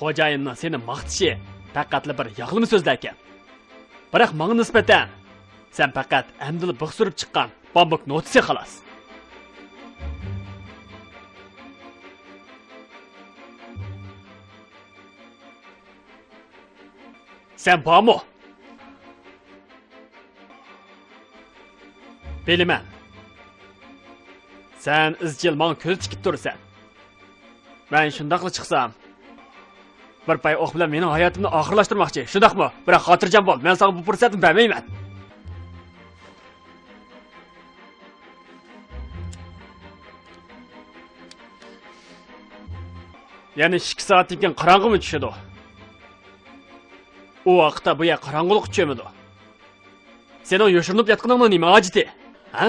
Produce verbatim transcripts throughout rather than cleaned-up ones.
خوجايىننىڭ سېنى ماختىشى پەقەتلا بىر ياغلىما سۆزلەركەن. بىراق ماڭا نىسبەتەن سەن پەقەت ئەمدىلا بىخ سۈرۈپ چىققان بامبۇك نوتىسى خالاس. سەن بارمۇ؟ بىلىمەن. سەن ئىزچىل ماڭا كۆز تىكىپ تۇرىسەن. مەن شۇنداقلا چىقسام، بىر پاي ئوق بىلەن مېنىڭ ھاياتىمنى ئاخىرلاشتۇرماقچى، شۇنداقمۇ؟ بىراق خاتىرجەم بول، مەن ساڭا بۇ پۇرسەتنى بەرمەيمەن. يەنە ئىككى سائەتتىن كېيىن قاراڭغۇمۇ چۈشىدۇ؟ ئۇ ۋاقىتتا بۇ يەر قاراڭغۇلۇققا چۆمىدۇ. سېنىڭ يوشۇرۇنۇپ ياتقىنىڭنىڭ نېمە ھاجىتى؟ ھە؟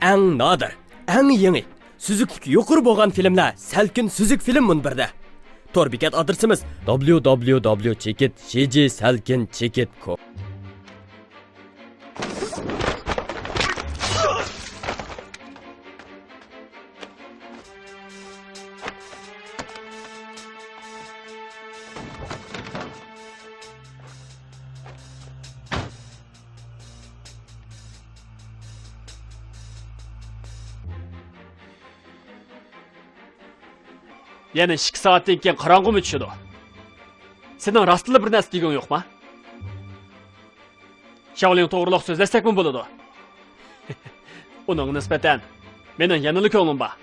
ئەڭ نادىر، ئەڭ يېڭى، سۈزۈكلۈكى يۇقىرى بولغان فىلىملەر سەلكىن سۈزۈك فىلىم مۇنبىرىدە. تور بېكەت ئادرېسىمىز: دابليۇ دابليۇ دابليۇ چېكىت شى جى سەلكىن چېكىت كوم. يەنە ئىككى سائەتتىن كېيىن قاراڭغۇمۇ چۈشىدۇ. سېنىڭ راستتىنلا بىر نەرسە دېگۈڭ يوقما؟ شاۋلىڭ توغرۇلۇق سۆزلەشسەكمۇ بولىدۇ. ئۇنىڭغا نىسبەتەن مېنىڭ يەنىلا كۆڭلۈم بار.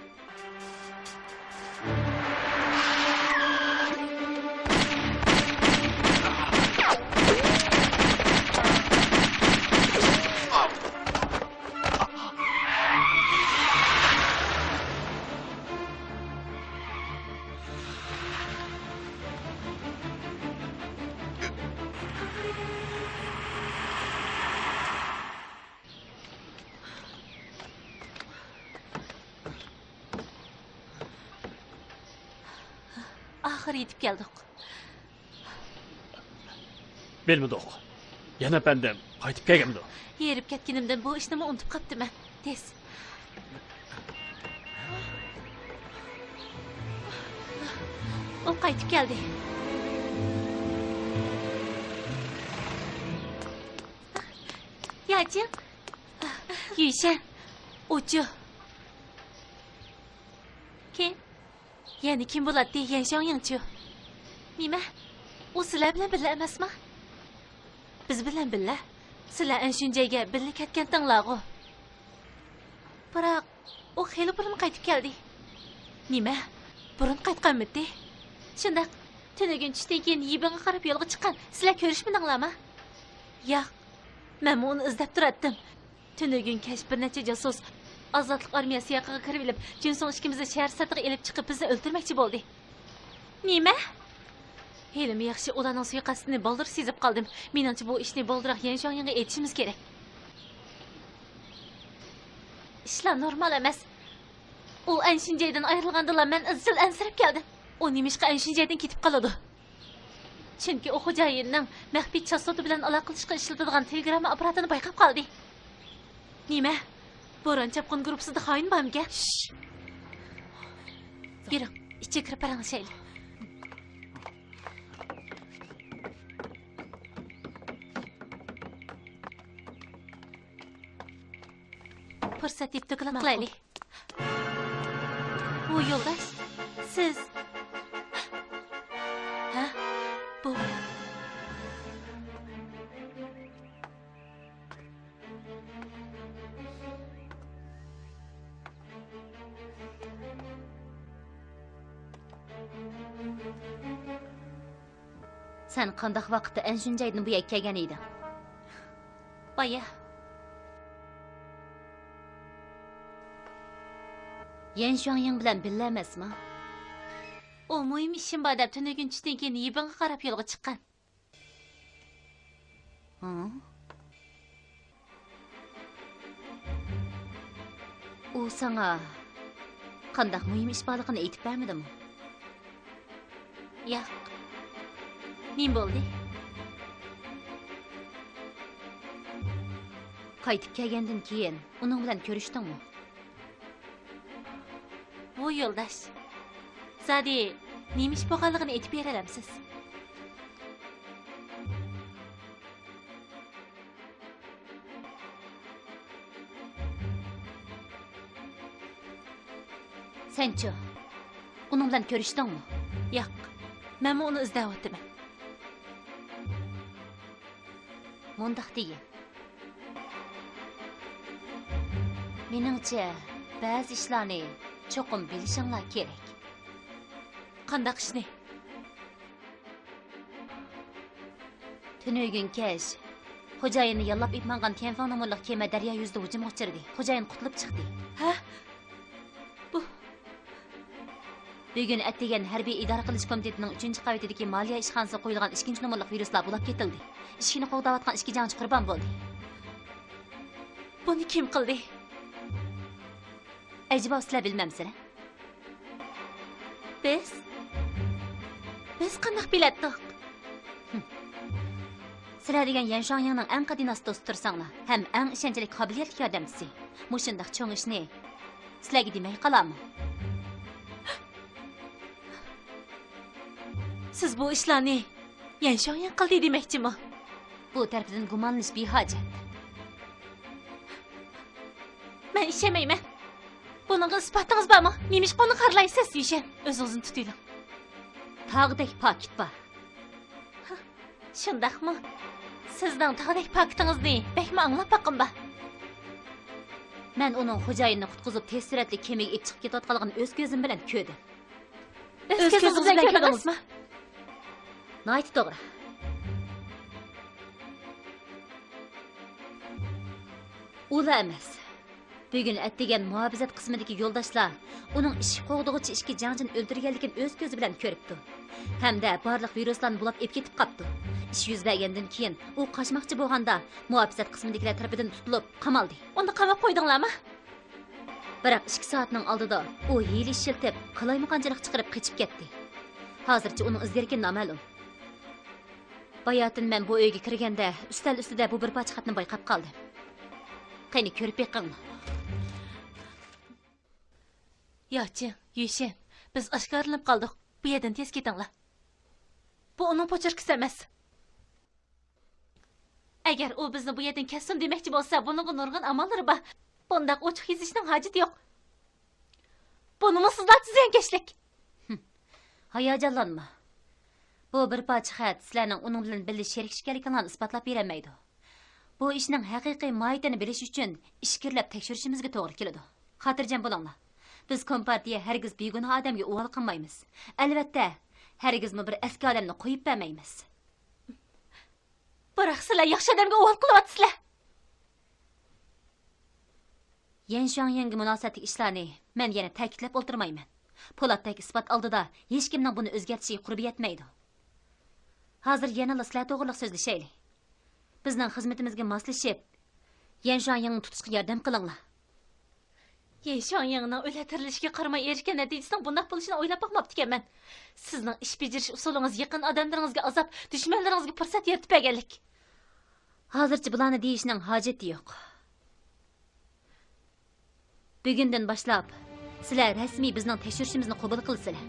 ئاخىرى يېتىپ كەلدۇق. بىلمىدۇق. يەنە ئەپەندىم قايتىپ كەلگەنمىدۇ؟ ھېرىپ كەتكىنىمدىن بۇ ئىشنىمۇ ئۇنتۇپ قاپتىمەن. تېز. ئۇ قايتىپ كەلدى. ياچىڭ. يۈشەن. ئوچۇ. كىم؟ يەنە كىم بولاتتى؟ يەن شياڭيىڭچۇ؟ نېمە؟ ئۇ سىلەر بىلەن بىللە ئەمەسما؟ بىز بىلەن بىللە. سىلەر ئەنشۈنجەيگە بىللە كەتكەنتىڭلارغۇ؟ بىراق، ئۇ خېلى بۇرۇن قايتىپ كەلدى. نېمە؟ بۇرۇن قايتقانمىتى؟ شۇنداق. تۈنۈگۈن چۈشتىن كېيىن يىبىڭغا قاراپ يولغا چىققان. سىلەر كۆرۈشمىدىڭلارما؟ ياق. مەنمۇ ئۇنى ئىزدەپ تۇراتتىم. تۈنۈگۈن كەچ بىر نەچچە جاسۇس ئازادلىق ئارمىيەسى ياقىغا كىرىۋېلىپ، جۈنسۇڭ ئىككىمىزنى شەھەر سىرتىغا ئېلىپ چىقىپ، بىزنى ئۆلتۈرمەكچى بولدى. نېمە؟ ھېلىمۇ ياخشى، ئۇلارنىڭ سۇيىقەستىنى بالدۇر سېزىپ قالدىم. مېنىڭچە، بۇ ئىشنى بالدۇرراق يەن شياڭيىڭغا ئېيتىشىمىز كېرەك. ئىشلار نورمال ئەمەس. ئۇ ئەنشىنجەيدىن ئايرىلغاندىلا، مەن ئىزچىل ئەنسىرەپ كەلدىم. ئۇ نېمىشقا ئەنشىنجەيدىن كېتىپ قالىدۇ؟ چۈنكى ئۇ خوجايىننىڭ مەخپىي چاسلوتى بىلەن ئالاقىلىشىشقا ئىشلىتىدىغان تېلېگرامما ئاپپاراتىنى بايقاپ قالدى. نېمە؟ بوران چاپقۇن گۇرۇپپىسىدا خائىن بارمىكەن؟ شش! يۈرۈڭ، ئىچىگە كىرىپ پاراڭلىشايلى. پۇرسەت يېتىپ دوكلات قىلايلى. بۇ يولداش، سىز. ھە؟ بۇ. سەن قانداق ۋاقىتتا ئەنشۈنجەيدىن بۇ يەرگە كەلگەن ئىدىڭ؟ بايا. يەن شۇاڭيىڭ بىلەن بىللە ئەمەسما؟ ئۇ مۇھىم ئىشىم بار دەپ تۈنۈگۈن چۈشتىن كېيىن يىبىڭغا قاراپ يولغا چىققان. ھە؟ ئۇ ساڭا قانداق مۇھىم ئىش بارلىقىنى ئېيتىپ بەرمىدىمۇ؟ ياق. نېمە بولدى؟ قايتىپ كەلگەندىن كېيىن ئۇنىڭ بىلەن كۆرۈشتۈڭمۇ؟ بۇ يولداش. زادى نېمە ئىش بولغانلىقىنى ئېيتىپ بېرەلەمسىز؟ سەنچۇ؟ ئۇنىڭ بىلەن كۆرۈشتۈڭمۇ؟ ياق، مەنمۇ ئۇنى ئىزدەۋاتىمەن. مۇنداق دېگىن. مېنىڭچە، بەزى ئىشلارنى چوقۇم بىلىشىڭلار كېرەك. قانداق ئىشنى؟ تۈنۈگۈن كەچ خوجايىننى ياللاپ ئېلىپ ماڭغان تيەنفېڭ نومۇرلۇق كېمە دەريا يۈزىدە ھۇجۇمغا ئۇچرىدى. خوجايىن قۇتۇلۇپ چىقتى. ھە؟ بۇ بۈگۈن ئەتىگەن ھەربىي ئىدارە قىلىش كومىتېتىنىڭ ئۈچىنچى قەۋىتىدىكى مالىيە ئىشخانىسىغا قويۇلغان ئىككىنچى نومۇرلۇق ۋىرۇسلار بۇلاپ كېتىلدى. ئىشىكنى قوغداۋاتقان ئىككى جەڭچى قۇربان بولدى. بۇنى كىم قىلدى؟ ئەجەبا سىلەر بىلمەمسىلەر؟ بىز؟ بىز قانداق بىلەتتۇق؟ ھىم. سىلەر دېگەن يەن شۇاڭيىڭنىڭ ئەڭ قەدىناس دوستى تۇرساڭلار ھەم ئەڭ ئىشەنچلىك قابىلىيەتلىك ياردەمچىسى. مۇشۇنداق چوڭ ئىشنى سىلەرگە دېمەي قالامۇ؟ سىز بۇ ئىشلارنى يەن شۇاڭيىڭ قىلدى دېمەكچىمۇ؟ بۇ تەرىپىدىن گۇمانلىنىش بىھاجەت. مەن ئىشەنمەيمەن. بۇنىڭغا ئىسپاتىڭىز بارمۇ؟ نېمىشقا ئۇنى خارلايسىز؟ يۈشەن، ئۆزىڭىزنى تۇتۇۋېلىڭ. تاغدەك پاكىت بار. ھە، شۇنداقمۇ؟ سىزنىڭ تاغدەك پاكىتىڭىزنى بەكمۇ ئاڭلاپ باققۇم بار. مەن ئۇنىڭ خوجايىنىنى قۇتقۇزۇپ، تېز سۈرئەتلىك كېمىگە ئېلىپ چىقىپ كېتىۋاتقانلىقىنى ئۆز كۆزۈم بىلەن كۆردۈم. ئۆز كۆزىڭىز بىلەن كۆردىڭىزمۇ؟ ناھايىتى توغرا. ئۇلا ئەمەس. بۈگۈن ئەتىگەن مۇھاپىزەت قىسمىدىكى يولداشلار ئۇنىڭ ئىشىك قوغدىغۇچى ئىككى جەڭچىنى ئۆلتۈرگەنلىكىنى ئۆز كۆزى بىلەن كۆرۈپتۇ. ھەمدە بارلىق ۋىرۇسلارنى بۇلاپ ئېلىپ كېتىپ قاپتۇ. ئىش يۈز بەرگەندىن كېيىن ئۇ قاچماقچى بولغاندا، مۇھاپىزەت قىسمىدىكىلەر تەرىپىدىن تۇتۇلۇپ قامالدى. ئۇنى قاماپ قويدۇڭلارمۇ؟ بىراق ئىككى سائەتنىڭ ئالدىدا ئۇ ھىيلە ئىشلىتىپ، قالايمىقانچىلىق چىقىرىپ قېچىپ كەتتى. ھازىرچە ئۇنىڭ ئىز-دېرىكى نامەلۇم. باياتىن مەن بۇ ئۆيگە كىرگەندە، ئۈستەل ئۈستىدە بۇ بىر پارچە خەتنى بايقاپ قالدىم. قېنى، كۆرۈپ بېقىڭلار. ياچىڭ، يۈشەن، بىز ئاشكارىلىنىپ قالدۇق. بۇ يەردىن تېز كېتىڭلار. بۇ ئۇنىڭ پوچۇركىسى ئەمەس. ئەگەر ئۇ بىزنى بۇ يەردىن كەتسۇن دېمەكچى بولسا، بۇنىڭغا نۇرغۇن ئاماللىرى بار. بۇنداق ئوچۇق يېزىشنىڭ ھاجىتى يوق. بۇنىمۇ سىزلارچە زىيانكەشلىك. ھىم، ھاياجانلانما. بۇ بىر پارچە خەت سىلەرنىڭ ئۇنىڭ بىلەن بىللە شېرىك ئىكەنلىكىڭلارنى ئىسپاتلاپ بېرەلمەيدۇ. بۇ ئىشنىڭ ھەقىقىي ماھىيىتىنى بىلىش ئۈچۈن ئىچكىرىلەپ تەكشۈرۈشىمىزگە توغرا كېلىدۇ. خاتىرجەم بولۇڭلار. بىز كومپارتىيە ھەرگىز بىگۇناھ ئادەمگە ئۇۋال قىلمايمىز. ئەلۋەتتە، ھەرگىزمۇ بىر ئەسكى ئادەمنى قويۇپ بەرمەيمىز. بىراق سىلەر ياخشى ئادەمگە ئۇۋال قىلىۋاتىسىلەر. يەن شۇاڭيىڭگە مۇناسىۋەتلىك ئىشلارنى مەن يەنە تەكىتلەپ ئولتۇرمايمەن. پولاتتەك ئىسپات ئالدىدا ھېچكىمنىڭ بۇنى ئۆزگەرتىشىگە قۇربى يەتمەيدۇ. ھازىر يەنىلا سىلەر توغرىلىق سۆزلىشەيلى. بىزنىڭ خىزمىتىمىزگە ماسلىشىپ، يەن شۇاڭيىڭنى تۇتۇشقا ياردەم قىلىڭلار. يەن شۇاڭيىڭنىڭ ئۆلە تىرىلىشىگە قارىماي ئېرىشكەن نەتىجىسىنىڭ بۇنداق بولۇشىنى ئويلاپ باقماپتىكەنمەن. سىزنىڭ ئىش بېجىرىش ئۇسۇلىڭىز يېقىن ئادەملىرىڭىزگە ئازاب، دۈشمەنلىرىڭىزگە پۇرسەت يارىتىپ بەرگەنلىك. ھازىرچە بۇلارنى دېيىشنىڭ ھاجىتى يوق. بۈگۈندىن باشلاپ، سىلەر رەسمىي بىزنىڭ تەكشۈرۈشىمىزنى قوبۇل قىلىسىلەر.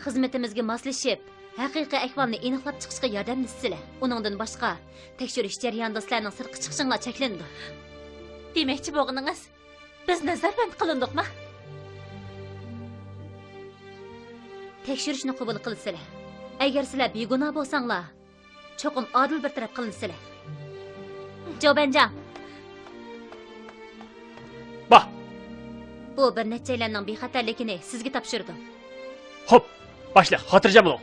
خىزمىتىمىزگە ماسلىشىپ، ھەقىقىي ئەھۋالنى ئېنىقلاپ چىقىشقا ياردەملىشىسىلەر. ئۇنىڭدىن باشقا، تەكشۈرۈش جەريانىدا سىلەرنىڭ سىرتقا چىقىشىڭلار چەكلىنىدۇ. دېمەكچى بولغىنىڭىز، بىز نەزەربەند قىلىندۇقما؟ تەكشۈرۈشنى قوبۇل قىلىسىلەر. ئەگەر سىلەر بىگۇناھ بولساڭلار، چوقۇم ئادىل بىر تەرەپ قىلىنىسىلەر. جاۋ بەنجاڭ! باھ! بۇ بىر نەچچەيلەننىڭ بىخەتەرلىكىنى سىزگە تاپشۇردۇم. خوپ، باشلىق، خاتىرجەم بولۇڭ.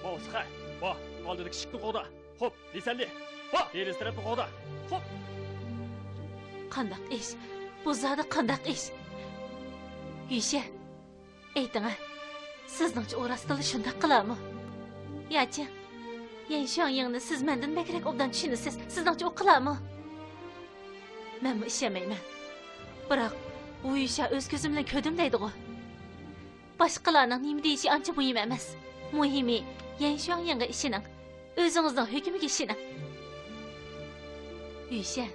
ماۋۇ سىخە، ۋاھ، ئالدىدىكى ئىشىكنى قوغدا. خوپ، لىسەنلى. ۋاھ، دېرىزە تەرەپنى قوغدا. خوپ. قانداق ئىش؟ بۇ زادى قانداق ئىش؟ يۈشە، ئېيتىڭە، سىزنىڭچە ئۇ راستتىنلا شۇنداق قىلارمۇ؟ ياچىڭ، يەن شۇاڭيىڭنى سىز مەندىن بەكرەك ئوبدان چۈشىنىسىز. سىزنىڭچە ئۇ قىلارمۇ؟ مەنمۇ ئىشەنمەيمەن. بىراق، ۋۇ يۈشە ئۆز كۆزۈم بىلەن كۆردۈم دەيدىغۇ. باشقىلارنىڭ نېمە دېيىشى ئانچە مۇھىم ئەمەس. مۇھىمى، يەن شۇاڭيىڭغا ئىشىنىڭ. ئۆزىڭىزنىڭ ھۆكمىگە ئىشىنىڭ. يۈشەن،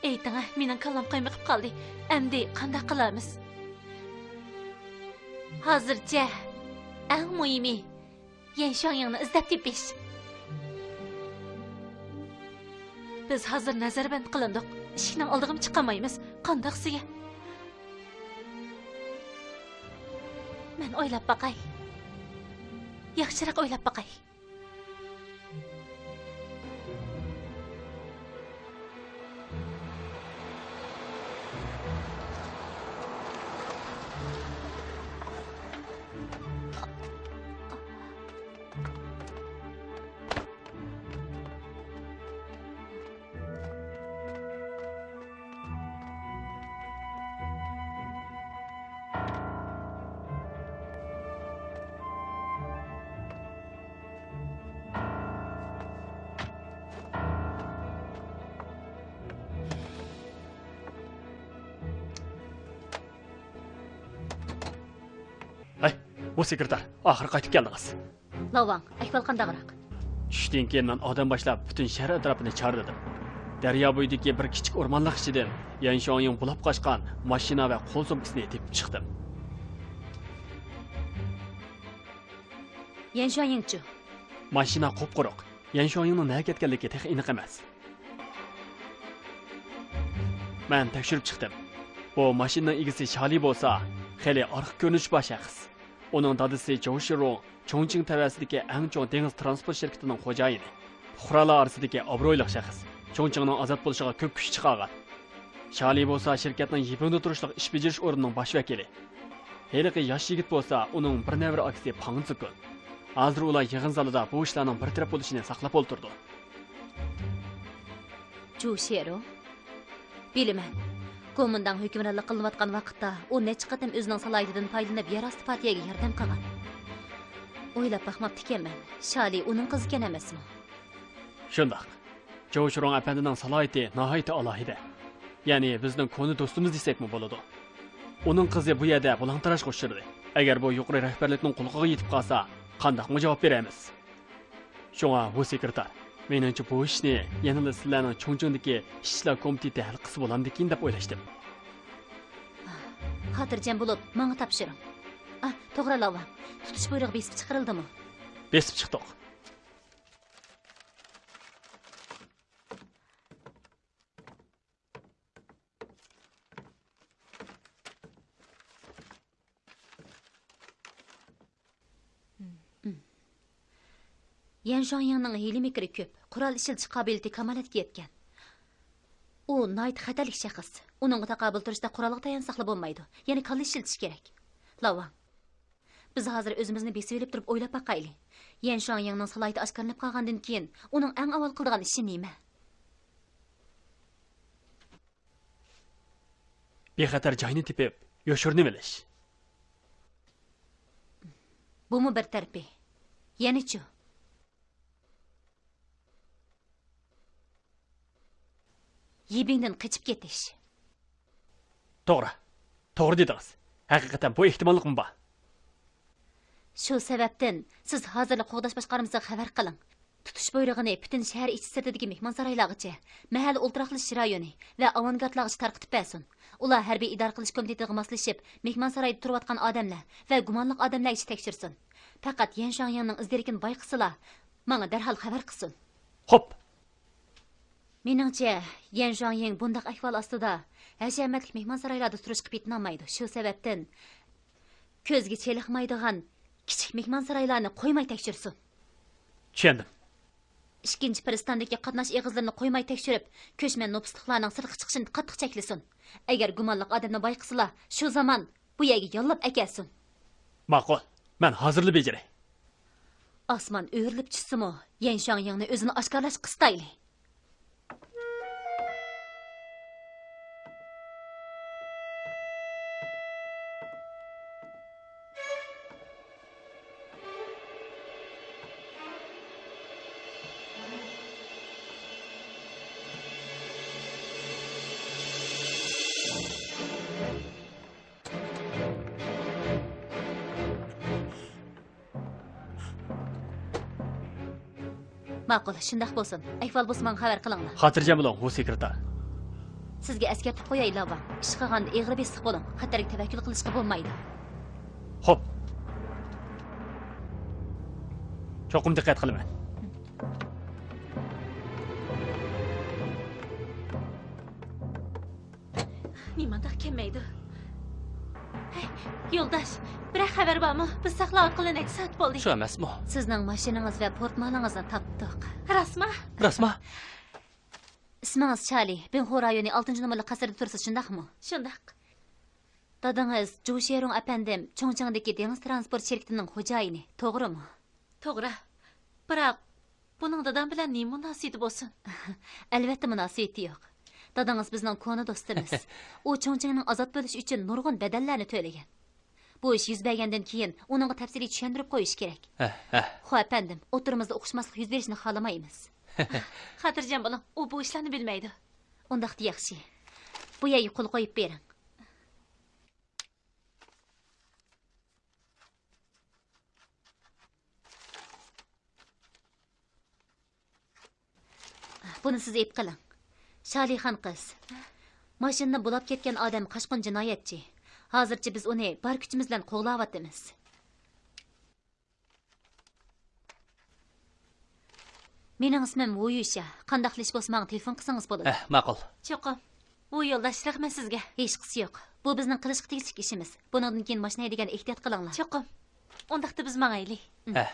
ئېيتىڭە، مېنىڭ كاللام قايمىقىپ قالدى. ئەمدى قانداق قىلارمىز؟ ھازىرچە ئەڭ مۇھىمى يەن شۇاڭيىڭنى ئىزدەپ تېپىش. بىز ھازىر نەزەربەند قىلىندۇق. ئىشىكنىڭ ئالدىغىمۇ چىقالمايمىز. قانداق سىيە؟ مەن ئويلاپ باقاي. ياخشىراق ئويلاپ باقاي. ھەي، ۋۇ سېكرېتار، ئاخىرى قايتىپ كەلدىڭىز. لاۋاڭ، ئەھۋال قانداقراق؟ چۈشتىن كېيىن مەن ئادەم باشلاپ پۈتۈن شەھەر ئەتراپىنى چارلىدىم. دەريا بويىدىكى بىر كىچىك ئورمانلىق ئىچىدىن يەن شۇاڭيىڭ بۇلاپ قاچقان ماشىنا ۋە قول سومكىسىنى تېپىپ چىقتىم. يەن شۇاڭيىڭچۇ؟ ماشىنا قۇپقۇرۇق. يەن شۇاڭيىڭنىڭ نەگە كەتكەنلىكى تېخى ئېنىق ئەمەس. مەن تەكشۈرۈپ چىقتىم. بۇ ماشىنىنىڭ ئىگىسى شالى بولسا، خېلى ئارقا كۆرۈنۈشى بار شەخس. ئۇنىڭ دادىسى جوۋ شىرۇڭ چۇڭچىڭ تەۋەسىدىكى ئەڭ چوڭ دېڭىز تىرانسپورت شىركىتىنىڭ خوجايىنى. پۇقرالار ئارىسىدىكى ئابرۇيلۇق شەخس. چۇڭچىڭنىڭ ئازاد بولۇشىغا كۆپ كۈچ چىقارغان. شالى بولسا شىركەتنىڭ يىپىندا تۇرۇشلۇق ئىش بېجىرىش ئورنىنىڭ باش ۋەكىلى. ھېلىقى ياش يىگىت بولسا ئۇنىڭ بىر نەۋرە ئاكىسى پاڭ زىكۈن. ھازىر ئۇلار يىغىن زالىدا بۇ ئىشلارنىڭ بىر تەرەپ بولۇشىنى ساقلاپ ئولتۇرىدۇ. جۇ شېرۇ. بىلىمەن. گومىنداڭ ھۆكۈمرانلىق قىلىنىۋاتقان ۋاقىتتا ئۇ نەچچە قېتىم ئۆزىنىڭ سالاھىيىتىدىن پايدىلىنىپ يەر ئاستى پارتىيەگە ياردەم قىلغان. ئويلاپ باقماپتىكەنمەن. شالى ئۇنىڭ قىزىكەن ئەمەسمۇ؟ شۇنداق. جوۋ شىرۇڭ ئەپەندىنىڭ سالاھىيىتى ناھايىتى ئالاھىدە. يەنى بىزنىڭ كونا دوستىمىز دېسەكمۇ بولىدۇ. ئۇنىڭ قىزى بۇ يەردە بۇلاڭ-تاراجغا ئۇچرىدى. ئەگەر بۇ يۇقىرى رەھبەرلىكنىڭ قۇلىقىغا يېتىپ قالسا، قانداقمۇ جاۋاب بېرەرمىز؟ شۇڭا ۋۇ سېكرېتار، مېنىڭچە بۇ ئىشنى يەنىلا سىلەرنىڭ چۇڭچىڭدىكى ئىشچىلار كومىتېتى ھەل قىلسا بولامدىكىن دەپ ئويلاشتىم. خاتىرجەم بولۇپ ماڭا تاپشۇرۇڭ. ئا، توغرا لاۋا، تۇتۇش بۇيرۇغى بېسىپ چىقىرىلدىمۇ؟ بېسىپ چىقتۇق. يەن شۇاڭيىڭنىڭ ھىيلە-مىكرى كۆپ، قورال ئىشلىتىش قابىلىيىتى كامالەتكە يەتكەن. ئۇ ناھايىتى خەتەرلىك شەخس. ئۇنىڭغا تاقابىل تۇرۇشتا قورالغا تايانساقلا بولمايدۇ. يەنە كاللا ئىشلىتىش كېرەك. لاۋاڭ، بىز ھازىر ئۆزىمىزنى بېسىۋېلىپ تۇرۇپ ئويلاپ باقايلى. يەن شۇاڭيىڭنىڭ سالاھىيىتى ئاشكارىلىنىپ قالغاندىن كېيىن، ئۇنىڭ ئەڭ ئاۋۋال قىلىدىغان ئىشى نېمە؟ بىخەتەر جاينى تېپىپ، يوشۇرۇنۇۋېلىش. بۇمۇ بىر تەرىپى. يەنىچۇ؟ يىبىڭدىن قېچىپ كېتىش. توغرا. توغرا دېدىڭىز. ھەقىقەتەن بۇ ئېھتىماللىقمۇ بار. شۇ سەۋەبتىن سىز ھازىرلا قوغداش باشقارمىسىغا خەۋەر قىلىڭ. تۇتۇش بۇيرۇقىنى پۈتۈن شەھەر ئىچى سىرتىدىكى مېھمانسارايلارغىچە، مەھەللە ئولتۇراقلىشىش رايونى ۋە ئاۋانگارتلارغىچە تارقىتىپ بەرسۇن. ئۇلار ھەربىي ئىدارە قىلىش كومىتېتىغا ماسلىشىپ، مېھمانسارايدا تۇرۇۋاتقان ئادەملەر ۋە گۇمانلىق ئادەملەرگىچە تەكشۈرسۇن. پەقەت يەن شۇاڭيىڭنىڭ ئىز-دېرىكىنى بايقىسىلا، ماڭا دەرھال خەۋەر قىلسۇن. خوپ. مېنىڭچە، يەن شۇاڭيىڭ بۇنداق ئەھۋال ئاستىدا ھەشەمەتلىك مېھمانسارايلاردا تۇرۇشقا پېتىنالمايدۇ. شۇ سەۋەبتىن كۆزگە چېلىقمايدىغان كىچىك مېھمانسارايلارنى قويماي تەكشۈرسۇن. چۈشەندىم. ئىككىنچى پىرىستاندىكى قاتناش ئېغىزلىرىنى قويماي تەكشۈرۈپ، كۆچمەن نوپۇسلۇقلارنىڭ سىرتقا چىقىشىنى قاتتىق چەكلىسۇن. ئەگەر گۇمانلىق ئادەمنى بايقىسىلا، شۇ زامان بۇ يەرگە ياللاپ ئەكەلسۇن. ماقۇل، مەن ھازىرلا بېجىرەي. ئاسمان ئۆرۈلۈپ چۈشسىمۇ، يەن شۇاڭيىڭنى ئۆزىنى ئاشكارىلاشقا قىستايلى. ماقۇل، شۇنداق بولسۇن. ئەھۋال بولسا ماڭا خەۋەر قىلىڭلار. خاتىرجەم بولۇڭ، ھۇ سېكرېتار. سىزگە ئەسكەرتىپ قوياي، لاۋا. ئىش قىلغاندا ئېغىر بېسىق بولۇڭ. خەتەرگە تەۋەككۈل قىلىشقا بولمايدۇ. خوپ. چوقۇم دىققەت قىلىمەن. نېمانداق كەلمەيدۇ؟ ھەي، يولداش، بىرەر خەۋەر بارمۇ؟ بىز ساقلاۋاتقىلى نەچچە سائەت بولدى. شۇ ئەمەسمۇ؟ سىزنىڭ ماشىنىڭىز ۋە پورتمالىڭىزنى تاپتۇق. راستما؟ راستما؟ ئىسمىڭىز چارلى، بىڭخۇ رايونى ئالتىنچى نومۇرلۇق قەسىردە تۇرىسىز، شۇنداقمۇ؟ شۇنداق. دادىڭىز جۇ شيەرۇڭ ئەپەندىم چۇڭچىڭدىكى دېڭىز ترانسپورت شىركىتىنىڭ خوجايىنى، توغرىمۇ؟ توغرا. بىراق، بۇنىڭ دادام بىلەن نېمە مۇناسىۋىتى بولسۇن؟ ئەلۋەتتە، مۇناسىۋىتى يوق. دادىڭىز بىزنىڭ كونا دوستىمىز. ئۇ چۇڭچىڭنىڭ ئازاد بولۇشى ئۈچۈن نۇرغۇن بەدەللەرنى تۆلىگەن. بۇ ئىش يۈز بەرگەندىن كېيىن ئۇنىڭغا تەپسىلىي چۈشەندۈرۈپ قويۇش كېرەك. ھە، ھە. خو ئەپەندىم، ئوتتۇرىمىزدا ئۇقۇشماسلىق يۈز بېرىشىنى خالىمايمىز. خاتىرجەم بولۇڭ، ئۇ بۇ ئىشلارنى بىلمەيدۇ. ئۇنداقتا ياخشى. بۇ يەرگە قول قويۇپ بېرىڭ. بۇنى سىز ئېلىپ قېلىڭ. شالىخان قىز. ماشىنىنى بۇلاپ كەتكەن ئادەم قاچقۇن جىنايەتچى. ھازىرچە بىز ئۇنى بار كۈچىمىز بىلەن قوغلاۋاتىمىز. مېنىڭ ئىسمىم ۋۇ يۈشيا. قانداقلا ئىش بولسا ماڭا تېلېفون قىلسىڭىز بولىدۇ. ھە، ماقۇل. چوقۇم. ۋۇ يولداش، رەھمەت سىزگە. ھېچقىسى يوق. بۇ بىزنىڭ قىلىشقا تېگىشلىك ئىشىمىز. بۇنىڭدىن كېيىن ماشىنا ھەيدىگەندە ئېھتىيات قىلىڭلار. چوقۇم. ئۇنداقتا بىز ماڭايلى. ھە.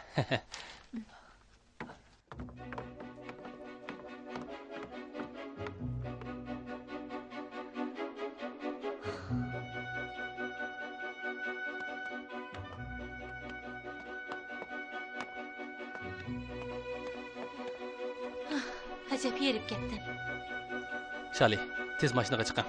ئەجەب ھېرىپ كەتتىم. شالى، تېز ماشىنىغا چىقىڭ.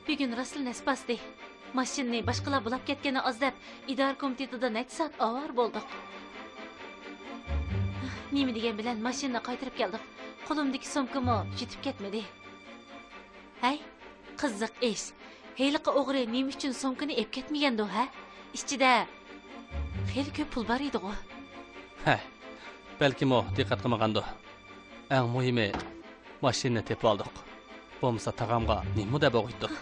بۈگۈن راستلا نەس باستى. ماشىنىنى باشقىلار بۇلاپ كەتكىنى ئاز دەپ، ئىدارە كومىتېتىدا نەچچە سائەت ئاۋارە بولدۇق. نېمە دېگەن بىلەن ماشىنىنى قايتۇرۇپ كەلدۇق. قولۇمدىكى سومكىمۇ يۈتۈپ كەتمىدى. ھەي، قىزىق ئىش. ھېلىقى ئوغرى نېمە ئۈچۈن سومكىنى ئېلىپ كەتمىگەندۇ، ھە؟ ئىچىدە خېلى كۆپ پۇل بار ئىدىغۇ. ھە، بەلكىم ئۇ دىققەت قىلمىغاندۇ. ئەڭ مۇھىمى، ماشىنىنى تېپىۋالدۇق. بولمىسا تاغامغا نېمە دەپ ئوقۇيتتۇق؟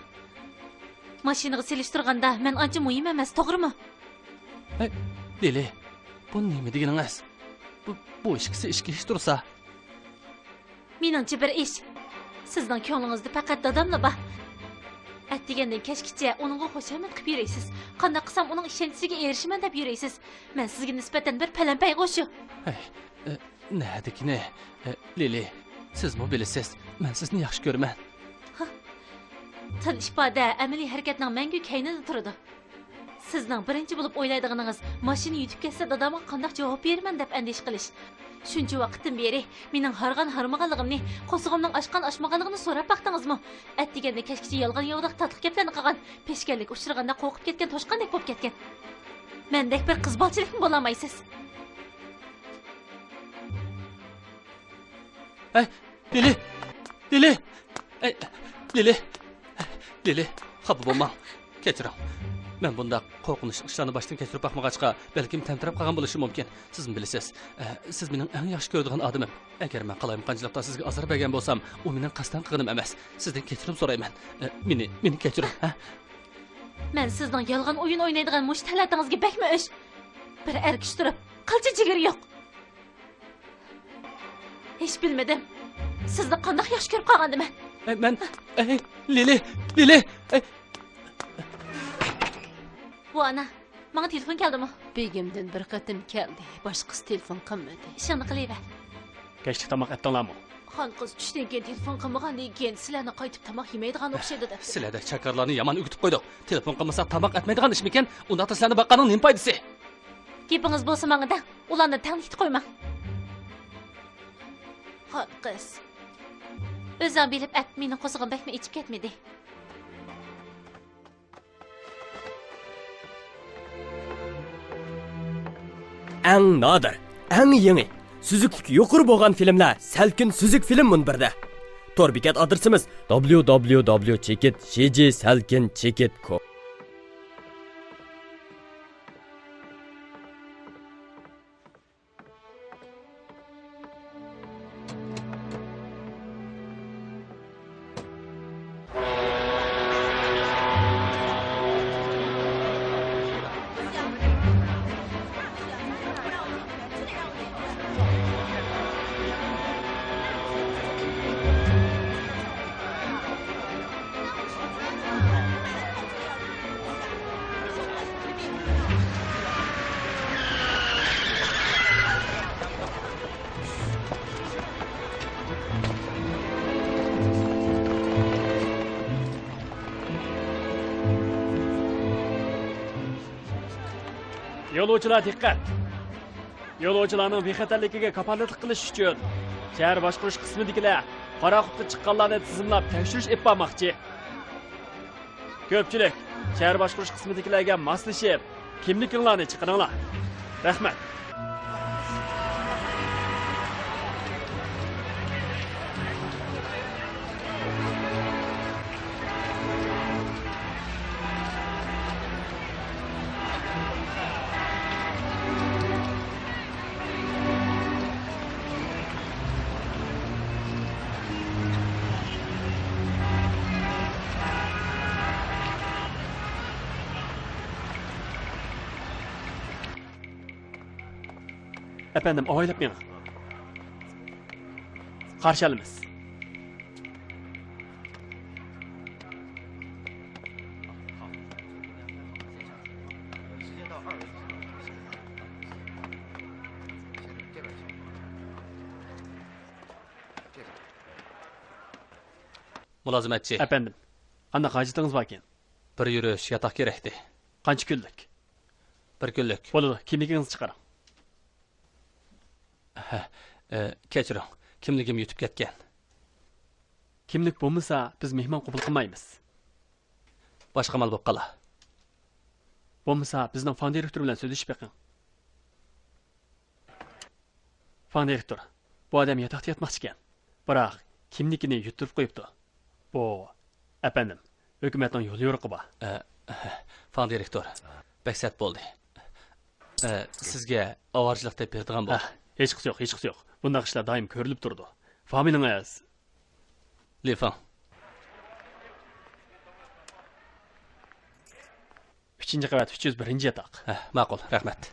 ماشىنىغا سېلىشتۇرغاندا مەن ئانچە مۇھىم ئەمەس، توغرىمۇ؟ ھەي، لىلى، بۇ نېمە دېگىنىڭىز؟ بۇ، بۇ ئىككىسى ئىككى ئىش تۇرسا. مېنىڭچە بىر ئىش. سىزنىڭ كۆڭلىڭىزدە پەقەت داداملا بار. ئەتىگەندىن كەچكىچە ئۇنىڭغا خۇشامەت قىلىپ يۈرىسىز. قانداق قىلسام ئۇنىڭ ئىشەنچىسىگە ئېرىشىمەن دەپ يۈرىسىز. مەن سىزگە نىسبەتەن بىر پەلەمپەيغۇ شۇ. ھەي، ئە، نەدىكىنى؟ ئە، لىلى، سىزمۇ بىلىسىز، مەن سىزنى ياخشى كۆرىمەن. ھا. تىل ئىپادە ئەمەلىي ھەرىكەتنىڭ مەڭگۈ كەينىدە تۇرىدۇ. سىزنىڭ بىرىنچى بولۇپ ئويلايدىغىنىڭىز، ماشىنا يۈتۈپ كەتسە، دادامغا قانداق جاۋاب بېرىمەن دەپ ئەندىشە قىلىش. شۇنچە ۋاقىتتىن بېرى مېنىڭ ھارغان ھارمىغانلىقىمنى، قورسىقىمنىڭ ئاچقان ئاچمىغانلىقىنى سوراپ باقتىڭىزمۇ؟ ئەتىگەندە كەچكىچە يالغان ياۋىداق تاتلىق گەپلەرنى قىلغان، پېشكەللىككە ئۇچرىغاندا قورقۇپ كەتكەن توشقاندەك بولۇپ كەتكەن. مەندەك بىر قىز بالىچىلىكمۇ بولالمايسىز. ھەي، لىلى! لىلى! ئەي، لىلى! لىلى، خاپا بولماڭ. كەچۈرۈڭ. مەن بۇنداق قورقۇنچلۇق ئىشلارنى باشتىن كەچۈرۈپ باقمىغاچقا، بەلكىم تەمتىرەپ قالغان بولۇشۇم مۇمكىن. سىزمۇ بىلىسىز، ئە، سىز مېنىڭ ئەڭ ياخشى كۆرىدىغان ئادىمىم. ئەگەر مەن قالايمىقانچىلىقتا سىزگە ئازار بەرگەن بولسام، ئۇ مېنىڭ قەستەن قىلغىنىم ئەمەس. سىزدىن كەچۈرۈم سورايمەن. ئە، مېنى، مېنى كەچۈرۈڭ، ھە؟ مەن سىزنىڭ يالغان ئويۇن ئوينايدىغان مۇشۇ تەلەتىڭىزگە بەكمۇ ئۆچ. بىر ئەر كىشى تۇرۇپ، قىلچە جىگىرى يوق. ھېچ بىلمىدىم. سىزنى قانداق ياخشى كۆرۈپ قالغاندىمەن. ئەي، مەن، ئەي، لىلى، لىلى، ئەي. ۋۇ ئانا، ماڭا تېلېفون كەلدىمۇ؟ بېگىمدىن بىر قېتىم كەلدى، باشقىسى تېلېفون قىلمىدى. ئىشىڭنى قىلىۋەر. كەچلىك تاماق ئەتتىڭلارمۇ؟ خانقىز چۈشتىن كېيىن تېلېفون قىلمىغاندىن كېيىن سىلەرنى قايتىپ تاماق يېمەيدىغان ئوخشايدۇ دەپتۇ. سىلەردەك چاكارلارنى يامان ئۆگىتىپ قويدۇق. تېلېفون قىلمىسا تاماق ئەتمەيدىغان ئىشمىكەن؟ ئۇنداقتا سىلەرنى باققاننىڭ نېمە پايدىسى؟ گېپىڭىز بولسا ماڭا دەڭ، ئۇلارنى تەڭلا كېتىپ قويماڭ. خانقىز، ئۆزۈڭ بىلىپ ئەت، مېنىڭ قورسىقىم بەكمۇ ئېچىپ كەتمىدى. ئەڭ نادىر، ئەڭ يېڭى، سۈزۈكلۈكى يۇقىرى بولغان فىلىملەر سەلكىن سۈزۈك فىلىم مۇنبىرىدە. تور بېكەت ئادرېسىمىز: دابليۇ دابليۇ دابليۇ چېكىت جى جى سەلكىن چېكىت كوم. يولۇچىلار دىققەت! يولۇچىلارنىڭ بىخەتەرلىكىگە كاپالەتلىك قىلىش ئۈچۈن، شەھەر باشقۇرۇش قىسمىدىكىلەر پاراخوتقا چىققانلارنى تىزىملاپ تەكشۈرۈش ئېلىپ بارماقچى. كۆپچىلىك، شەھەر باشقۇرۇش قىسمىدىكىلەرگە ماسلىشىپ، كىملىكىڭلارنى چىقىرىڭلار. رەھمەت. ئەپەندىم، ئاۋايلاپ مېڭىڭ. قارشى ئالىمىز. مۇلازىمەتچى. ئەپەندىم، قانداق ھاجىتىڭىز باركەن؟ بىر يۈرۈش ياتاق كېرەكتى. قانچە كۈنلۈك؟ بىر كۈنلۈك. بولىدۇ، كىملىكىڭىزنى چىقىرىڭ. ھە، ئە، كەچۈرۈڭ، كىملىكىم يىتىپ كەتكەن. كىملىك بولمىسا، بىز مېھمان قوبۇل قىلمايمىز. باشقا مال بولۇپ قالا. بولمىسا، بىزنىڭ فاڭ دىرېكتور بىلەن سۆزلىشىپ بېقىڭ. فاڭ دىرېكتور، بۇ ئادەم ياتاقتا ياتماقچىكەن. بىراق، كىملىكىنى يۇتتۇرۇپ قويۇپتۇ. بۇ، ئەپەندىم، ھۆكۈمەتنىڭ يول يورۇقى بار. ئە، فاڭ دىرېكتور، بەك سەت بولدى. ئە، سىزگە ئاۋارىچىلىق دەپ بېرىدىغان بولدى. ئە، ھېچقىسى يوق، ھېچقىسى يوق. بۇنداق ئىشلار دائىم كۆرۈلۈپ تۇرىدۇ. فامىلىڭىز؟ لى فاڭ. ئۈچىنچى قەۋەت، ئۈچ يۈز بىرىنچى ياتاق. ھە، ماقۇل، رەھمەت.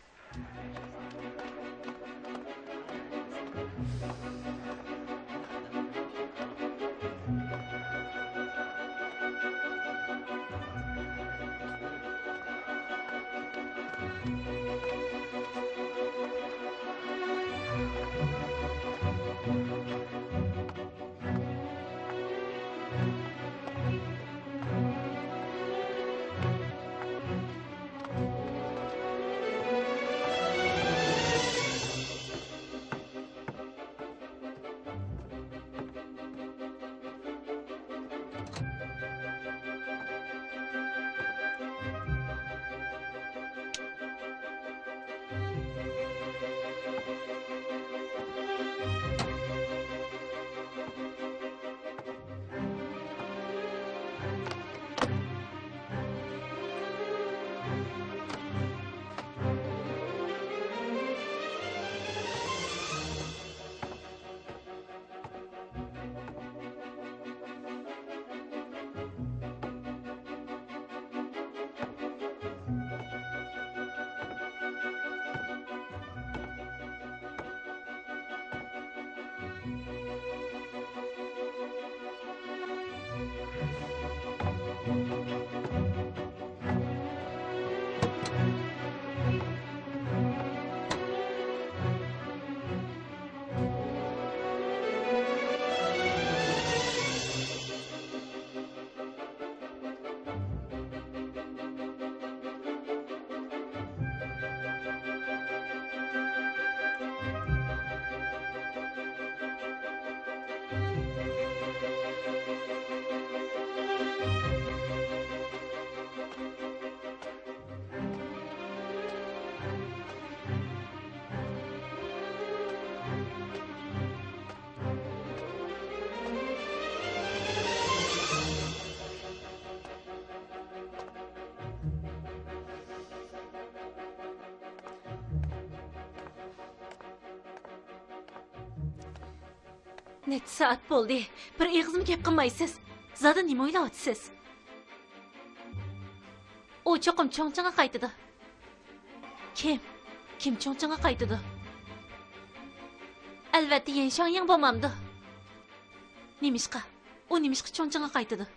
نەچچە سائەت بولدى، بىر ئېغىزمۇ گەپ قىلمايسىز. زادى نېمە ئويلاۋاتىسىز؟ ئۇ چوقۇم چۇڭچىڭغا قايتىدۇ. كىم؟ كىم چۇڭچىڭغا قايتىدۇ؟ ئەلۋەتتە، يەن شۇاڭيىڭ بولمامدۇ؟ نېمىشقا؟ ئۇ نېمىشقا چۇڭچىڭغا قايتىدۇ؟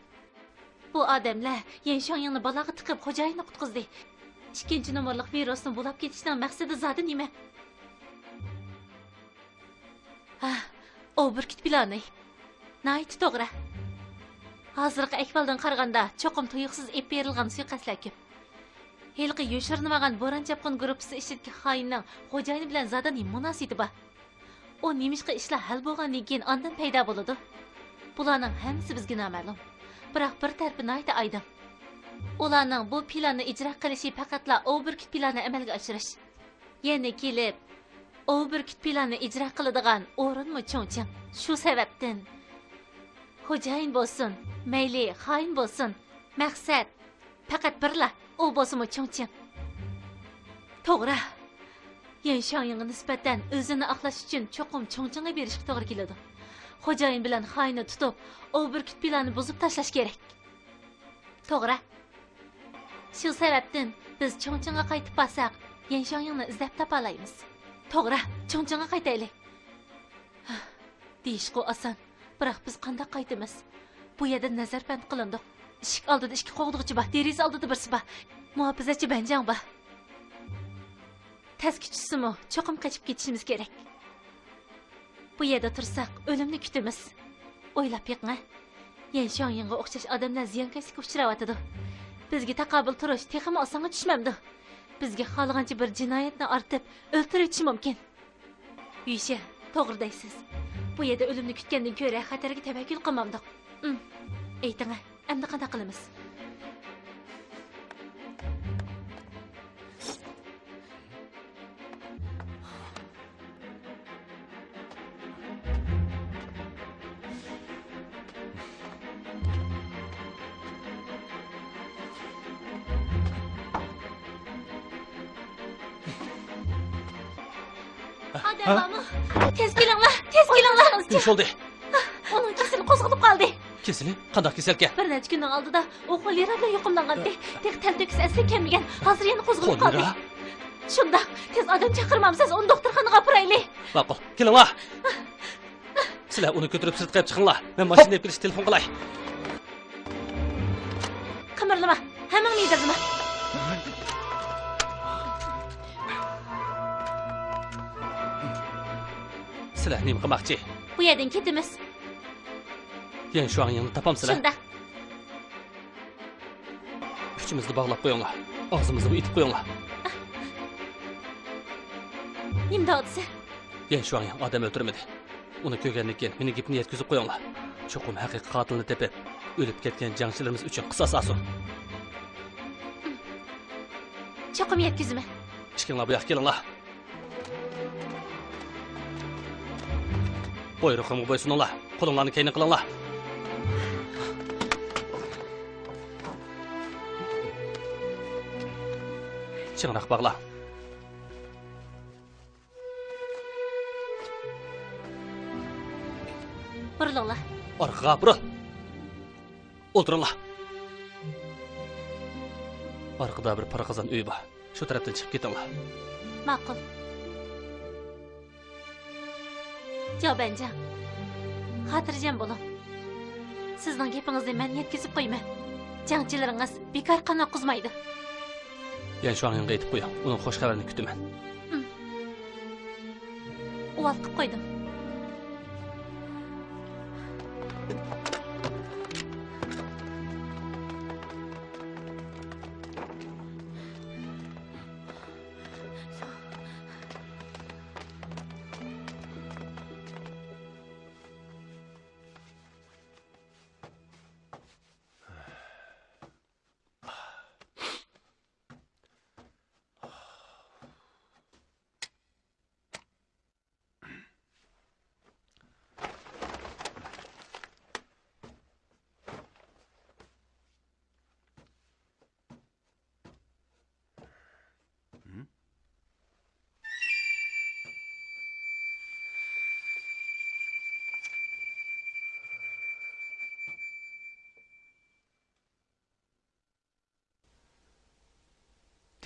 بۇ ئادەملەر يەن شۇاڭيىڭنى بالاغا تىقىپ، خوجايىننى قۇتقۇزدى. ئىككىنچى نومۇرلۇق ۋىرۇسنى بۇلاپ كېتىشنىڭ مەقسىتى زادى نېمە؟ ھە، ئوۋ بۈركۈت پىلانى. ناھايىتى توغرا. ھازىرقى ئەھۋالدىن قارىغاندا، چوقۇم تۇيۇقسىز ئېلىپ بېرىلغان سۇيىقەستلەر كۆپ. ھېلىقى يوشۇرۇنۇۋالغان بوران چاپقۇن گۇرۇپپىسى ئىچىدىكى خائىننىڭ خوجايىنى بىلەن زادى نېمە مۇناسىۋىتى بار؟ ئۇ نېمىشقا ئىشلار ھەل بولغاندىن كېيىن ئاندىن پەيدا بولىدۇ؟ بۇلارنىڭ ھەممىسى بىزگە نامەلۇم. بىراق بىر تەرىپى ناھايىتى ئايدىڭ. ئۇلارنىڭ بۇ پىلاننى ئىجرا قىلىشى پەقەتلا ئوۋ بۈركۈت پىلانى ئەمەلگە ئاشۇرۇش. يەنە كېلىپ، ئوۋ بۈركۈت پىلانى ئىجرا قىلىدىغان ئورۇنمۇ چۇڭچىڭ. شۇ سەۋەبتىن، خوجايىن بولسۇن، مەيلى خائىن بولسۇن، مەقسەت پەقەت بىرلا، ئۇ بولسىمۇ چۇڭچىڭ. توغرا. يەن شۇاڭيىڭغا نىسبەتەن ئۆزىنى ئاقلاش ئۈچۈن چوقۇم چۇڭچىڭغا بېرىشقا توغرا كېلىدۇ. خوجايىن بىلەن خائىننى تۇتۇپ، ئوۋ بۈركۈت پىلانىنى بۇزۇپ تاشلاش كېرەك. توغرا. شۇ سەۋەبتىن بىز چۇڭچىڭغا قايتىپ بارساق، يەن شۇاڭيىڭنى ئىزدەپ تاپالايمىز. توغرا، چۇڭچىڭغا قايتايلى. دېيىشقۇ ئاسان، بىراق بىز قانداق قايتىمىز؟ بۇ يەردە نەزەربەند قىلىندۇق. ئىشىك ئالدىدا ئىككى قوغدىغۇچى بار، دېرىزە ئالدىدا بىرسى بار. مۇھاپىزەتچى بەنجاڭ بار. تەسكە چۈشسىمۇ، چوقۇم قېچىپ كېتىشىمىز كېرەك. بۇ يەردە تۇرساق، ئۆلۈمنى كۈتىمىز. ئويلاپ بېقىڭە. يەن شۇاڭيىڭغا ئوخشاش ئادەملەر زىيانكەشلىككە ئۇچراۋاتىدۇ. بىزگە تاقابىل تۇرۇش تېخىمۇ ئاسانغا چۈشمەمدۇ؟ بىزگە خالىغانچە بىر جىنايەتنى ئارتىپ، ئۆلتۈرۈۋېتىشى مۇمكىن. يۈشە، توغرا دەيسىز. بۇ يەردە ئۆلۈمنى كۈتكەندىن كۆرە خەتەرگە تەۋەككۈل قىلمامدۇق. ئىم، ئېيتىڭە، ئەمدى قانداق قىلىمىز؟ ئادەم بارمۇ؟ تېز كېلىڭلار، تېز كېلىڭلار. نېمە بولدى؟ ئۇنىڭ كېسىلى قوزغىلىپ قالدى. كېسىلى؟ قانداق كېسەلكەن؟ بىر نەچچە كۈننىڭ ئالدىدا ئۇ خولېرا بىلەن يۇقۇملانغانتى. تېخى تەلتۆكۈس ئەسلىگە كەلمىگەن. ھازىر يەنە قوزغىلىپ قالدى. خولېرا؟ شۇنداق. تېز ئادەم چاقىرمامسىز، ئۇنى دوختۇرخانىغا ئاپىرايلى. ماقۇل. كېلىڭلار. سىلەر ئۇنى كۆتۈرۈپ سىرتقا ئېلىپ چىقىڭلار. مەن ماشىنا ئېلىپ كېلىشكە تېلېفون قىلاي. قىمىرلىما. ھەممىڭ مىدىرلىما. سىلەر نېمە قىلماقچى؟ بۇ يەردىن كېتىمىز. يەن شۇاڭيىڭنى تاپامسىلەر؟ شۇنداق. ئۈچىمىزنى باغلاپ قويۇڭلار. ئاغزىمىزنىمۇ ئېتىپ قويۇڭلار. نېمە دەۋاتىسەن؟ يەن شۇاڭيىڭ ئادەم ئۆلتۈرمىدى. ئۇنى كۆرگەندىن كېيىن مېنىڭ گېپىمنى يەتكۈزۈپ قويۇڭلار. چوقۇم ھەقىقىي قاتىلنى تېپىپ، ئۆلۈپ كەتكەن جەڭچىلىرىمىز ئۈچۈن قىساس ئالسۇن. چوقۇم يەتكۈزىمەن. ئىككىڭلار بۇ ياققا كېلىڭلار. بۇيرۇقۇمغا بويسۇنۇڭلار. قولۇڭلارنى كەينىگە قىلىڭلار. چىڭراق باغلاڭ. بۇرۇلۇڭلار. ئارقىغا بۇرۇل. ئولتۇرۇڭلار. ئارقىدا بىر پارا قازان ئۆيى بار. شۇ تەرەپتىن چىقىپ كېتىڭلار. ماقۇل. جاۋ بەنجاڭ، خاتىرجەم بولۇڭ. سىزنىڭ گېپىڭىزنى مەن يەتكۈزۈپ قويىمەن. جەڭچىلىرىڭىز بىكار قان ئاققۇزمايدۇ. يەن شۇاڭيىڭغا ئېيتىپ قويۇڭ، ئۇنىڭ خۇش خەۋىرىنى كۈتىمەن. ئۇۋال قىپ قويدۇم.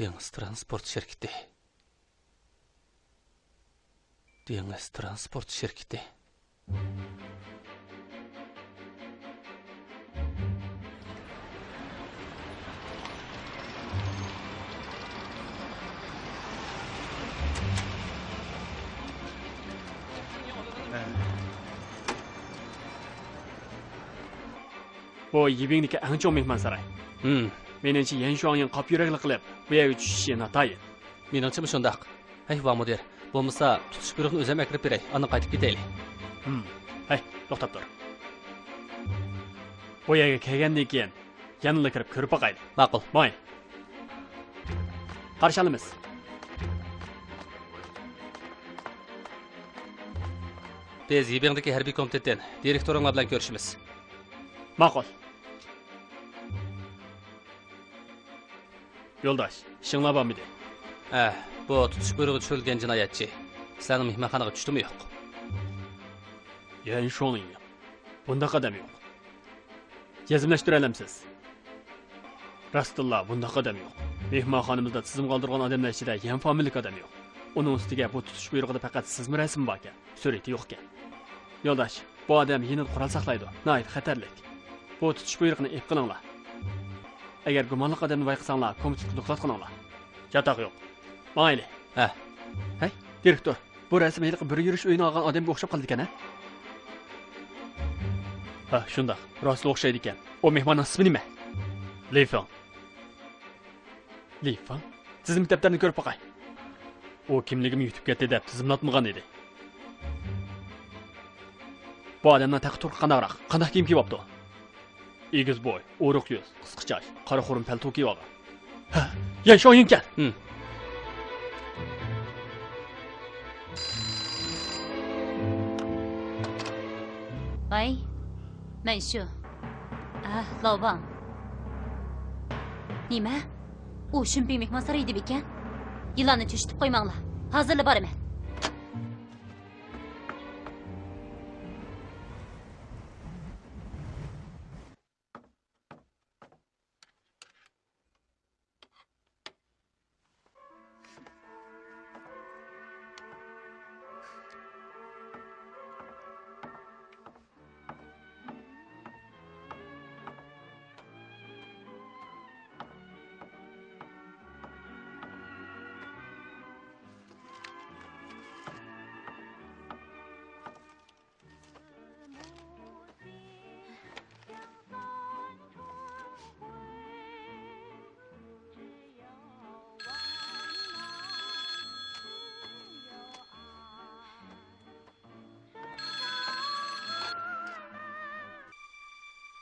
دېڭىز ترانسپورت شىركىتى. دېڭىز ترانسپورت شىركىتى. بۇ يىبىڭدىكى ئەڭ چوڭ مېھمانساراي. ھىم. مېنىڭچە، يەن شۇاڭيىڭ قاپا يۈرەكلىك قىلىپ، بۇ يەرگە چۈشۈشى ناتايىن. مېنىڭچىمۇ شۇنداق. ھەي، ۋاڭ مۇدىر، بولمىسا تۇتۇش بۇيرۇقىنى ئۆزۈم ئەكىرىپ بېرەي، ئاندىن قايتىپ كېتەيلى. ھىم. ھەي، توختاپ تۇر. بۇ يەرگە كەلگەندىن كېيىن يەنىلا كىرىپ كۆرۈپ باقايلى. ماقۇل. ماڭايلى. قارشى ئالىمىز. بىز يىبىڭدىكى ھەربىي كومىتېتتىن، دىرېكتورۇڭلار بىلەن كۆرۈشىمىز. ماقۇل. يولداش، ئىشىڭلار بارمىدى؟ ھە، بۇ تۇتۇش بۇيرۇقى چۈشۈرۈلگەن جىنايەتچى سىلەرنىڭ مېھمانخانىغا چۈشتىمۇ يوق؟ يەن شۇڭلىڭ، بۇنداق ئادەم يوق. جەزملەشتۈرەلەمسىز؟ راستتىنلا بۇنداق ئادەم يوق. مېھمانخانىمىزدا تىزىم قالدۇرغان ئادەملەر ئىچىدە يەن فامىلىلىك ئادەم يوق. ئۇنىڭ ئۈستىگە بۇ تۇتۇش بۇيرۇقىدا پەقەت سىزمۇ رەسىمى باركەن، سۈرىتى يوقكەن. يولداش، بۇ ئادەم يېنىدا قورال ساقلايدۇ، ناھايىتى خەتەرلىك. بۇ تۇتۇش بۇيرۇقىنى ئېلىپ قېلىڭلار. ئەگەر گۇمانلىق ئادەمنى بايقىساڭلار، كومىتېتقا دوكلات قىلىڭلار. چاتاق يوق. ماڭايلى. ھە. ھەي، دىرېكتور، بۇ رەسىم ھېلىقى بىر يۈرۈش ئۆيىنى ئالغان ئادەمگە ئوخشاپ قالىدىكەن، ھە؟ ھە، شۇنداق. راستلا ئوخشايدىكەن. ئۇ مېھماننىڭ ئىسمى نېمە؟ لى فېڭ. لى فېڭ؟ تىزىملىك دەپتەرنى كۆرۈپ باقاي. ئۇ كىملىكىمنى يۇتۇپ كەتتى دەپ تىزىملاتمىغان ئىدى. بۇ ئادەمنىڭ تەقى تۇرقى قانداقراق؟ قانداق كىيىم كىيىۋاپتۇ؟ ئېگىز بوي، ئورۇق يۈز، قىسقا چاچ، قارا خۇرۇم پەلتو كىيىۋالغان. ھە، يەن شۇاڭيىڭكەن! ھىم. ۋەي، مەن شۇ. ئە، لاۋباڭ. نېمە؟ ئۇ شۈمپىڭ مېھمانسارىيىدا ئىكەن؟ يىلاننى چۆچۈتۈپ قويماڭلار. ھازىرلا بارىمەن.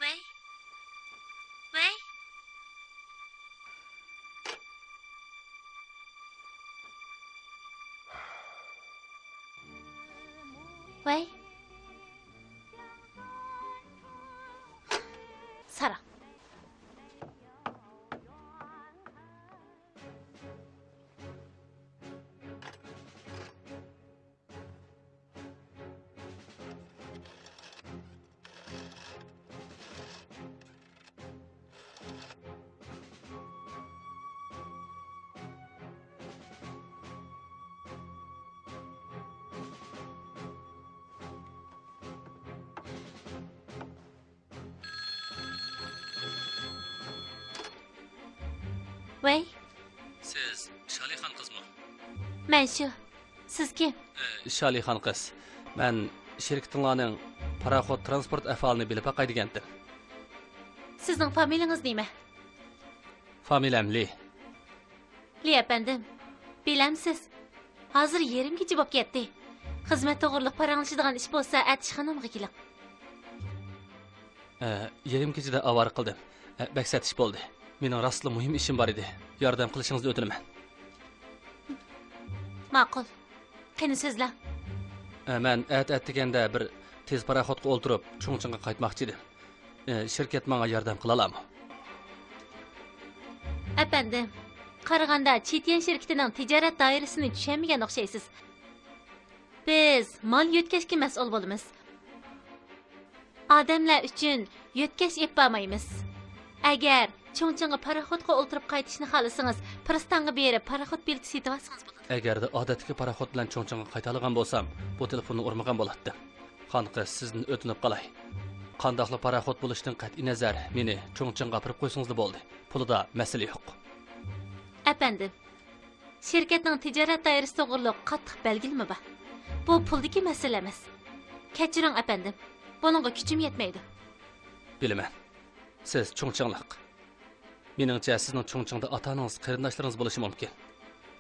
ۋەي. ۋەي. ۋەي. ساراڭ. ۋەي. سىز شالىخان قىزمۇ؟ مەن شۇ. سىز كىم؟ ئى، شالىخان قىز. مەن شىركىتىڭلارنىڭ پاراخوت ترانسپورت ئەھۋالىنى بىلىپ باقاي دېگەنتىم. سىزنىڭ فامىلىڭىز نېمە؟ فامىلەم لى. لى ئەپەندىم، بىلەمسىز، ھازىر يېرىم كېچە بولۇپ كەتتى. خىزمەت توغرىلىق پاراڭلىشىدىغان ئىش بولسا، ئەتىشخانامغا كېلىڭ. ئە، يېرىم كېچىدە ئاۋارە قىلدىم. ئە، بەك سەت ئىش بولدى. مېنىڭ راستلا مۇھىم ئىشىم بار ئىدى. ياردەم قىلىشىڭىزنى ئۆتۈنىمەن. ماقۇل. قېنى سۆزلەڭ. ئە، مەن ئەتە ئەتىگەندە بىر تېز پاراخوتقا ئولتۇرۇپ، چۇڭچىڭغا قايتماقچى ئىدىم. ئە، شىركەت ماڭا ياردەم قىلالامۇ؟ ئەپەندىم، قارىغاندا چېتيەن شىركىتىنىڭ تىجارەت دائىرىسىنى چۈشەنمىگەن ئوخشايسىز. بىز مال يۆتكەشكە مەسئۇل بولىمىز. ئادەملەر ئۈچۈن يۆتكەش ئېلىپ بارمايمىز. ئەگەر چۇڭچىڭغا پاراخوتقا ئولتۇرۇپ قايتىشنى خالىسىڭىز، پىرىستانغا بېرىپ پاراخوت بېلىتى سېتىۋالسىڭىز بولىدۇ. ئەگەردە ئادەتتىكى پاراخوت بىلەن چۇڭچىڭغا قايتالىغان بولسام، بۇ تېلېفوننى ئۇرمىغان بولاتتىم. خانقىز، سىزدىن ئۆتۈنۈپ قالاي. قانداقلا پاراخوت بولۇشتىن قەتئىينەزەر، مېنى چۇڭچىڭغا ئاپىرىپ قويسىڭىزلا بولدى. پۇلىدا مەسىلە يوق. ئەپەندىم، شىركەتنىڭ تىجارەت دائىرىسى توغرۇلۇق قاتتىق بەلگىلىمە بار. بۇ پۇلدىكى مەسىلە ئەمەس. كەچۈرۈڭ، ئەپەندىم. بۇنىڭغا كۈچۈم يەتمەيدۇ. بىلىمەن. سىز چۇڭچىڭلىق. مېنىڭچە، سىزنىڭ چۇڭچىڭدا ئاتا-ئانىڭىز، قېرىنداشلىرىڭىز بولۇشى مۇمكىن.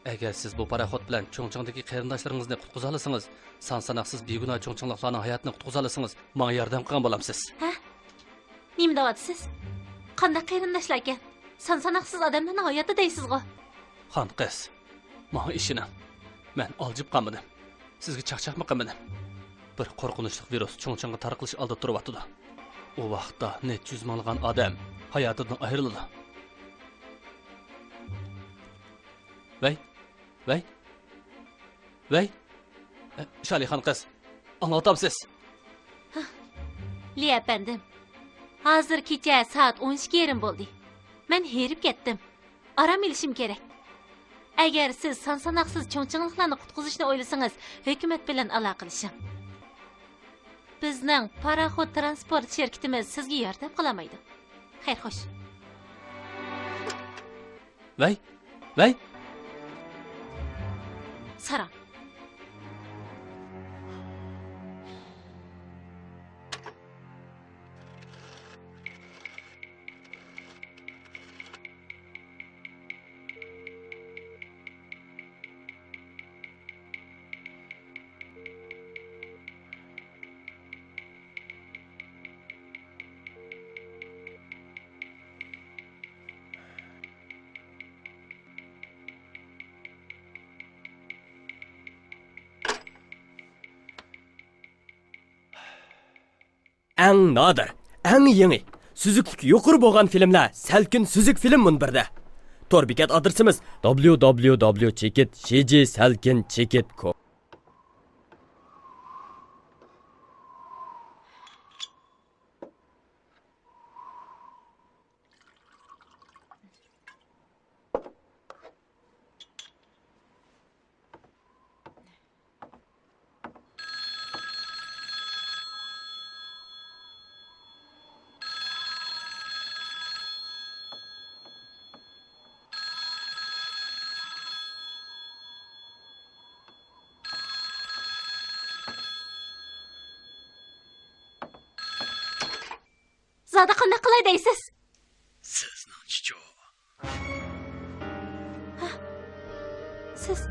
ئەگەر سىز بۇ پاراخوت بىلەن چۇڭچىڭدىكى قېرىنداشلىرىڭىزنى قۇتقۇزالىسىڭىز، سان-ساناقسىز بىگۇناھ چۇڭچىڭلىقلارنىڭ ھاياتىنى قۇتقۇزالىسىڭىز، ماڭا ياردەم قىلغان بولامسىز. ھە؟ نېمە دەۋاتىسىز؟ قانداق قېرىنداشلاركەن؟ سان-ساناقسىز ئادەملەرنىڭ ھاياتى دەيسىزغۇ؟ خانقىز، ماڭا ئىشىنىڭ. مەن ئالجىپ قالمىدىم. سىزگە چاقچاقمۇ قىلمىدىم. بىر قورقۇنچلۇق ۋىرۇس چۇڭچىڭغا تارقىلىش ئالدىدا تۇرۇۋاتىدۇ. ئۇ ۋاقىتتا نەچچە يۈز مىڭلىغان ئادەم ھاياتىدىن ئايرىلىدۇ. ۋەي، ۋەي، ۋەي. ئە، شالىخان قىز، ئاڭلاۋاتامسىز؟ لى ئەپەندىم، ھازىر كېچە سائەت ئون ئىككى يېرىم بولدى. مەن ھېرىپ كەتتىم. ئارام ئېلىشىم كېرەك. ئەگەر سىز سان-ساناقسىز چۇڭچىڭلىقلارنى قۇتقۇزۇشنى ئويلىسىڭىز، ھۆكۈمەت بىلەن ئالاقىلىشىڭ. بىزنىڭ پاراخوت ترانسپورت شىركىتىمىز سىزگە ياردەم قالالمايدۇ. خەير، خوش. ۋەي، ۋەي. ساراڭ. ئەڭ نادىر، ئەڭ يېڭى، سۈزۈكلۈكى يۇقىرى بولغان فىلىملەر سەلكىن سۈزۈك فىلىم مۇنبىرىدە. تور بېكەت ئادرېسىمىز: دابليۇ دابليۇ دابليۇ چېكىت شى جى سەلكىن چېكىت كوم. زادى قانداق قىلاي دەيسىز؟ سىزنىڭچىچۇ؟ ھە؟ سىز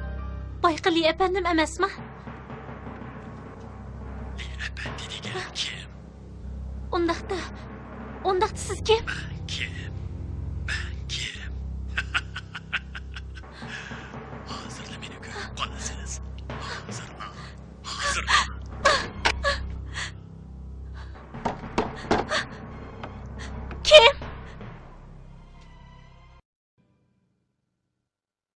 بايقى لى ئەپەندىم ئەمەسما؟ لى ئەپەندى دېگەن كىم؟ ئۇنداقتا، ئۇنداقتا سىز كىم؟ مەن كىم؟